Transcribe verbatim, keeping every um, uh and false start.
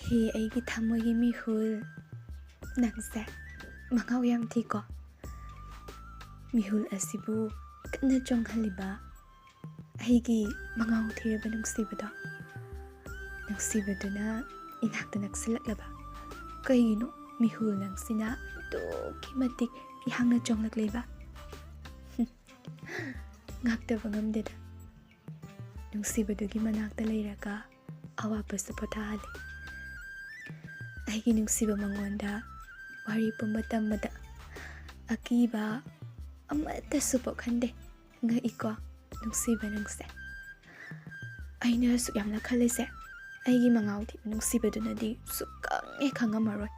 ꯍꯦ ꯑꯩꯒꯤ ꯊꯃꯣꯏꯒꯤ ꯃꯤꯍꯨꯜ, ꯅꯪꯁꯦ ꯃꯉꯥꯎ ꯌꯥꯝ ꯊꯤꯀꯣ꯫ ꯃꯤꯍꯨꯜ ꯑꯁꯤꯕꯨ ꯀꯟꯅ ꯆꯣꯡꯍꯜꯂꯤꯕ ꯑꯩꯒꯤ ꯃꯉꯥꯎ ꯊꯤꯔꯕ ꯅꯨꯡꯁꯤꯕꯗꯣ, ꯅꯨꯡꯁꯤꯕꯗꯨꯅ ꯏꯅꯥꯛꯇ ꯅꯛꯁꯤꯜꯂꯛꯂꯕ꯫ ꯀꯩꯒꯤꯅꯣ ꯃꯤꯍꯨꯜ ꯅꯪꯁꯤꯅ ꯑꯗꯨꯛꯀꯤ ꯃꯇꯤꯛ ꯏꯍꯥꯡꯅ ꯆꯣꯡꯂꯛꯂꯤꯕ? ꯉꯥꯛꯇꯕ ꯉꯝꯗꯦꯗ꯫ ꯅꯨꯡꯁꯤꯕꯗꯨꯒꯤ ꯃꯅꯥꯛꯇ ꯂꯩꯔꯒ ꯑꯋꯥꯕꯁꯨ ꯄꯣꯊꯥꯍꯜꯂꯤ꯫ ꯑꯩꯒꯤ ꯅꯨꯡꯁꯤꯕ ꯃꯉꯣꯟꯗ ꯋꯥꯔꯤ ꯄꯨꯝꯕ ꯇꯝꯕꯗ ꯑꯀꯤꯕ ꯑꯃꯠꯇꯁꯨ ꯄꯣꯛꯍꯟꯗꯦ꯫ ꯉꯛꯏꯀꯣ ꯅꯨꯡꯁꯤꯕ ꯅꯪꯁꯦ꯫ ꯑꯩꯅ ꯑꯁꯨꯛ ꯌꯥꯝꯅ ꯈꯜꯂꯤꯁꯦ, ꯑꯩꯒꯤ ꯃꯉꯥꯎ ꯊꯤꯕ ꯅꯨꯡꯁꯤꯕꯗꯨꯅꯗꯤ ꯁꯨꯛꯈꯪ ꯍꯦꯛ ꯈꯪꯉꯝꯃꯔꯣꯏ꯫